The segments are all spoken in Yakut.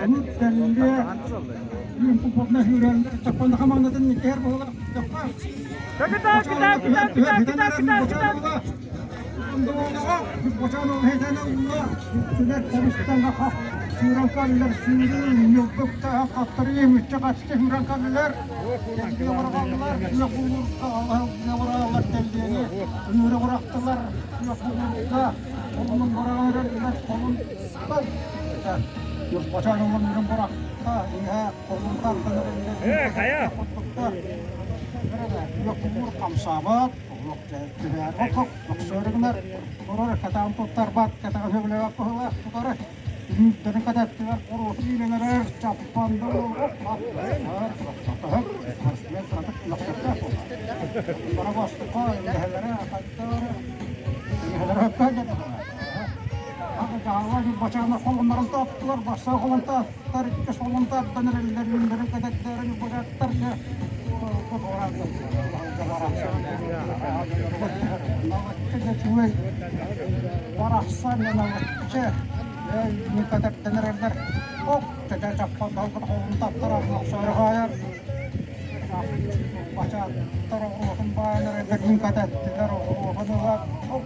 Ону тэллиэ Чаппанда хамаандатын иккиһэр буолар. Хамсаабат, Охсуорунар турар катаан туттарбат, катаҕа сөбүлэбэт быһыылаах тутара. Үүттэрин кататтыгар оруоту иилэнэрэр, чаппанда Бачаана холоннорун таптылар, басса холонтааттар, икки холонтааттан эрэллэр, үүннэрин кэтэттэрин бачааттар Барахсан налыччы кэтэттэнэрэллэр ок чача чаппан холунтаттар охсоорохойор бачааттар оҕуруотун баайан эрэллэр күн кэтэттилэр оҕуруотун ылар ок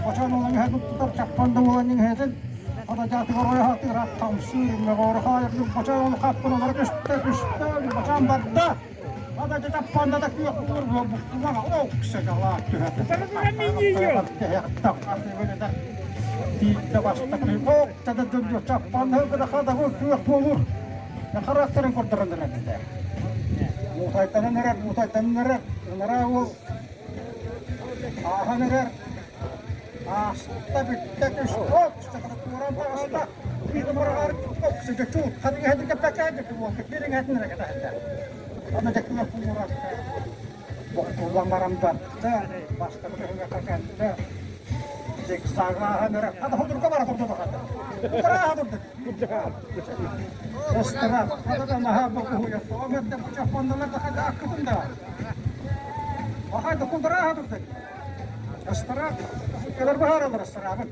бачаан олан иһэ туттар чаппан да буолан иһэтин Хатажаатыгар ойоһоотугар хамсыыр мөҕөөрөхойор бачаан ол хаппын олоро түстэ түстэ бачаан барда Хата чаппанда да күөх бур ок сагалаат түһэ Тиитте бастакы ок тада чаппан хада күөх буолур характерын көрдөрөн эрэр Муутайтанан эрэр, муутайтанан эрэр, ынараа уол ааһан эрэр Ааста бүттэ түс оп туоран таҕыста биир оксидечуут хадыҥаһыты кэппэккэ уолга кириҥэтин эрэ кэтэһэллэр аны дьэккүө кууратта бохтуллан баран барда бастакы түһүмэххэ кэллэ зигзагааһын эрэ хата худурга бара турда хата курааһа турда Эстера хата да наһаа бокуһуйа тоҕо бу чаппандалар да хата аккытын да Ахай да кулдарааһа турда Астара кэлэр баһааралар астараабын.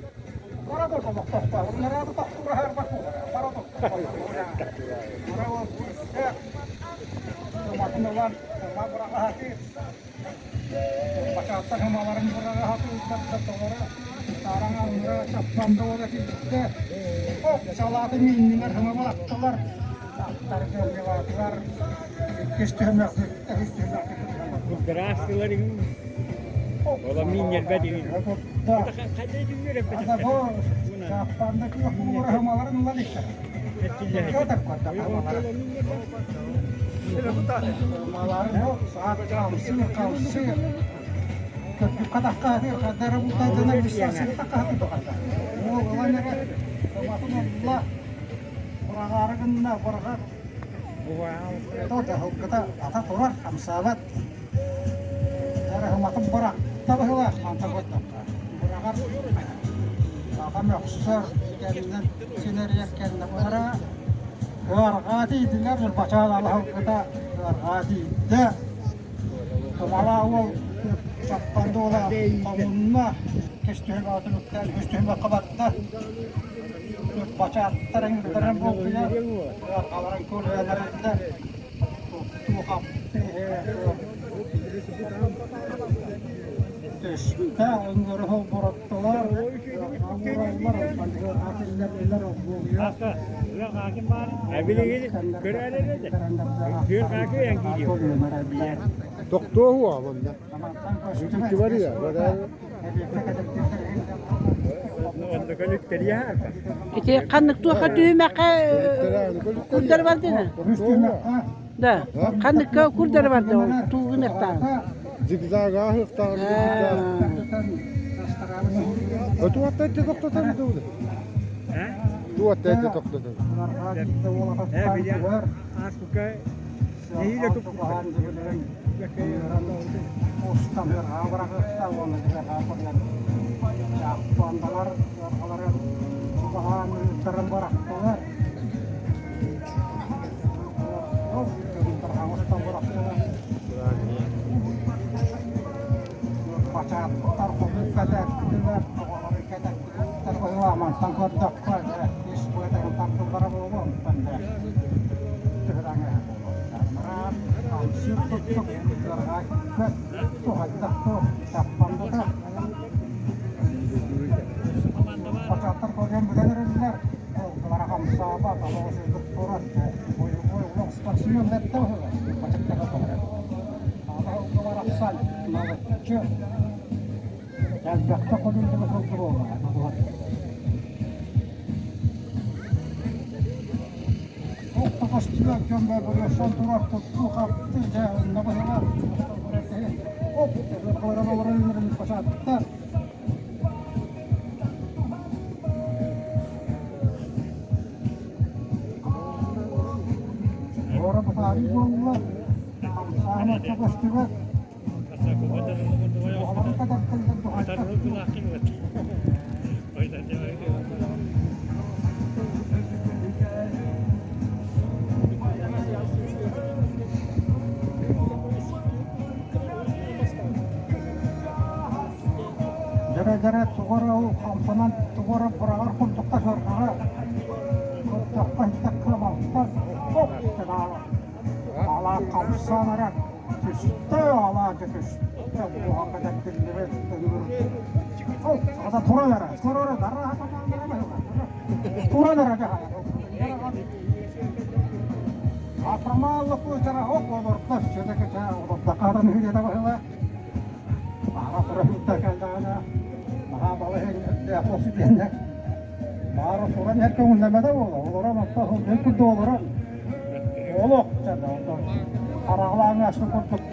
Бара да олохтоохтоох. Нараады тохтуура бар бара Бара ол Матын ылан, ма быраҕаһаты, бачааттар хымаларын быраҕаһаты ылбатта тоҕоро, тараҥа ымыра чаппанда ола килбитте, ок салааты мииннилэр хыма бырахтылар, аттарга ыллылаатылар, иккис түһүмэх үһүс түһүмэх Здравствуй, Ола миннербе дигин. Хамсаабат Ыраһыматын бырахта быһыылаах мантан көрдөххө. Быраҕар аҕа мөхсөр кэннин синэриэх кэннэ бара ыарҕаа тиийдилэр Ньурбачаан алаһылгыта ыарҕаа тиийдэ. Тумалаа уол Чаппанды уола хомунна кэстүһүн аатын үктээн үһүс түһүмэххэ барда. Ньурбачааттар эҥирдэрин булгуйар ыарҕаларын көрүөлэринэ Түстэ өҥнөрө холбороттулар, Тохтуо уоҕунна. Үтүчү Ити ханнык туохха түһүмэххэ курдары бардына? Да. Ханныкка курдары барда ол туугун ыктаан. Зигзага ыктаан зигзаг. Туотта этте тохтотор дууда. Туотта этте тохтотор. Бачааттар хомук кэтэттилэр, оҕолору кэтэттилэр, мантан көрдөххө. курдук ыарҕа туһайдах туох таппаммыта. Бачааттар көрөн бүтэн эрэллэр. Олгулара хамсаабат, олоҕу сылдьыт турар. Бойобуой олох спортсмен летте быһыылар. Бачаттара турар. Аана олгулар ахсан, налыччы. Элбэхтэ ходуллуба сылдьы буолла. Оттоҕостугар дьон бөрөсөн турар туттуу хапты дьэ онно быһыылаах оп олорон олорон бачааттар Ора бухарыы буолла хамсааһын оттоҕостугар оҕолорун катартыллар духаттар Дьэрэ-дьэрэ тугу эрэ ол хамсанан тугу эрэ быраҕар курдукка сыарҕаҕа көрдөххө иһиттэххэ балта хоп Алаа хамсаан эрэ түстэ, алаа дьэ түстэ, буһаҥҥа тэптиллибит Хата туран эрэ, туран эрэ, туран эрэ Атамааллык куучара ок олордо, чөтөкөчө олордо хадан үһү баһыла. Аара туран кэлдэҕинэ, наһаа балыһын үрдээх осы диэннэр. Баара туран эр көҥүллэмэтэ буолла, олорон отто сылдьан курдук олорон. Олох дьэ онтон хараҕалааҥ ааспыт курдук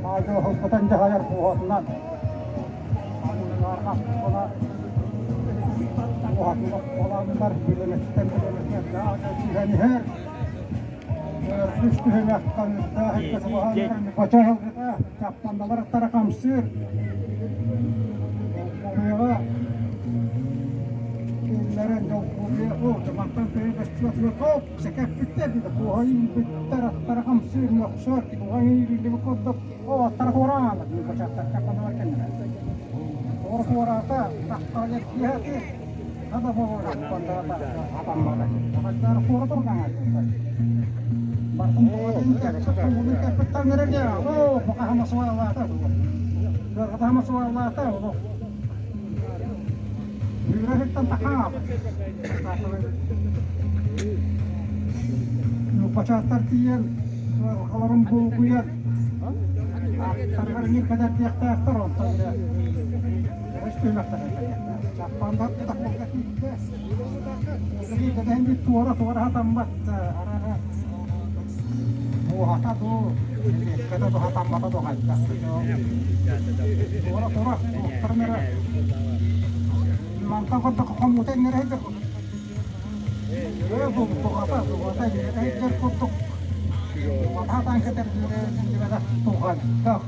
аадьуоһуппутан дьаһайар куоһатынан уоһатынан билимиттэн билимиттэн түһэн иһэр үс түһүмэхтэн бача чаппандалар аттара хамсыыр Олбуйаҕа Кинилэрэ дьолбуйа мантан көйө сэкэппиттэр куһайын бүттэр аттара хамсыыр мөхсөр куһайын иириллибит курдук о аттара хуораан бачаттар кэннэ Ор хуораата таххалет киһати хада буолар атаммата хуора тургаҥа О бакахама суалаата Бакахама суалаата Үүрэ тахаап. Бачааттар тиийэн, халарын булгуйан, аттарыгар эмиэ кэтэрдиэхтээхтэр, онтон дьэ өс түһүмэхтэр Чаппандар тахпакка тиийдэ. Кэтэһин бит туора-туора хатаммат, арара муоһата дуу, кэтэ дуу хатаммата дуу хайдах. Туора-туора, туохтарын эрэ Мантан көрдөххө хомуута иҥнэрэйдэр курдук. Туҕата иҥнэрэйдэр курдук. Туҕата кэтэр туҕайдах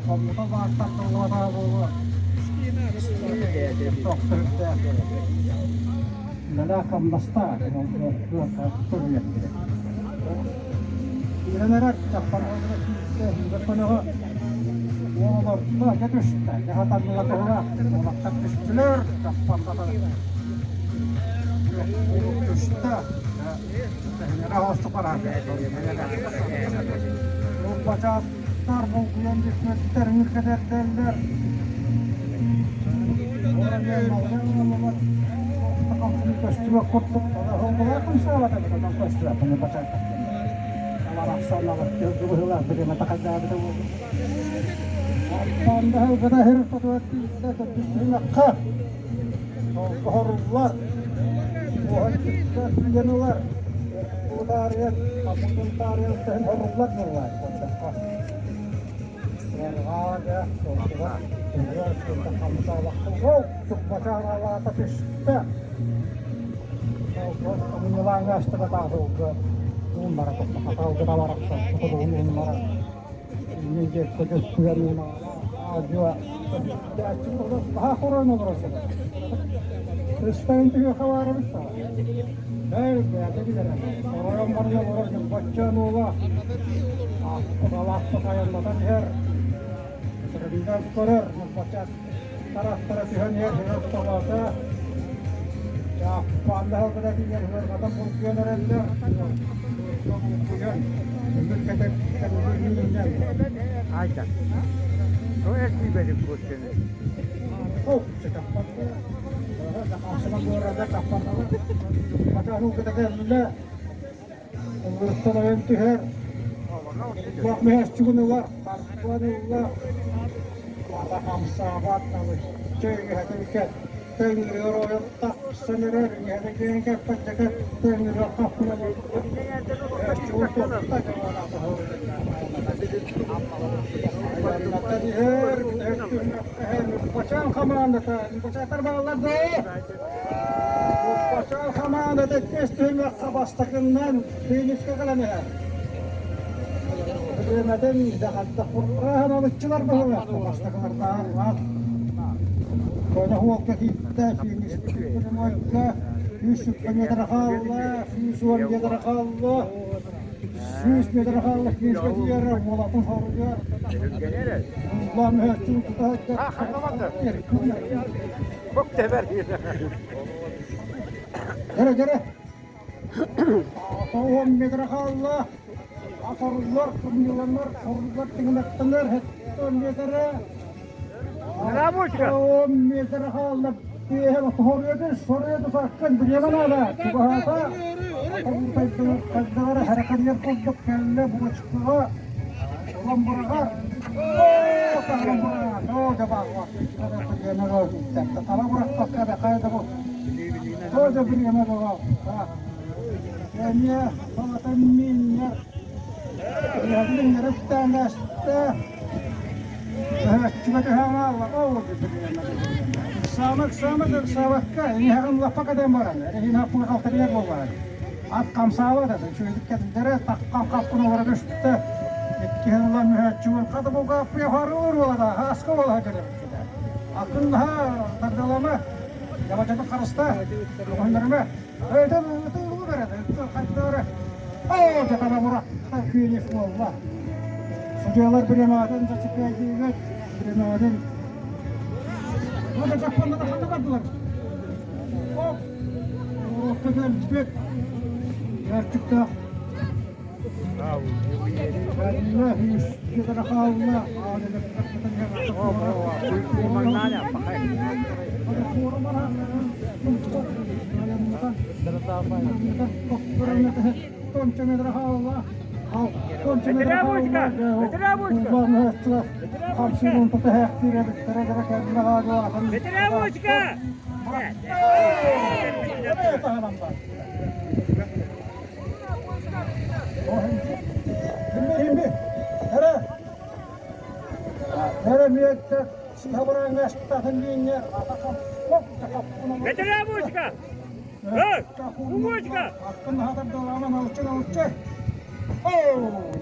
хомуута баартан туҕата буолуо. Лала хамнастаах Киирэн чаппар Уолларда дьэ түстэ, дьэ хатанныга туһула, уолаттар түстүлэр, түстэ, Бачааттар булгуйан бүппүттэр, үҥүркэтэрдэллэр. Көстүбэт курдук, Оһоруллар, уһан утаарыйан, таарыйан оһоруллар буоллар. Түстэ. Тарахтара түһэн иһэр, Айда. Тоҕо эрдийбэтин куртуну? Ньурбачаан хамаандата, Ньурбачааттар бааллар дуо? Ньурбачаан хамаандата иккис түһүмэххэ бастакыннан Феникскэ кэлэн иһэр. Бириэмэтин даҕаттахпыттааһын олуччулар быһыылаах бастакылардаах Коноһуолка киирдэ, Феникскэ пулеметка, 100 метр хаалла, 110 метр хаалла. 100 метр хаалла финишка тиийэр, уолатын хоруйар. Улаан мөһөөччүн тута Кэрэ кэрэ. 10 метр хаалла. Хоруйлар, кымньыланар, хоруйлар тыҥынаттанар, 10 метр. 10 метр хаалла. Соруйа саккын бириэмэ наада. Чугаһаата. Хайдара харакарыйар курдук кэллэ буочукаҕа. Улам быраҕар. Ат хамсаабат этэ, үчүгэйдик кэтиллэрэ, таххан хаппын олоро түстэ. Иккиһин ылан мүһөөччүгүн хата булгааппыйа харыыр буолата, ааска буола кэлэбиккитэ. Атын наһаа тардалама, ябачатын харыста, көҕүннэримэ. Өйтөн ытыллыбы берет, хайдары. Оо, дьатана муракка финиш буолла. Судьуйалар бириэмэҕитин зацепляйдыыгыт, бириэмэҕитин. Ода жаппаннара ханна бардылар? Оп! Уруокка кэлбит. Ярчыктаах. Петровочка! Петровочка! Эй, Умочка! Oh,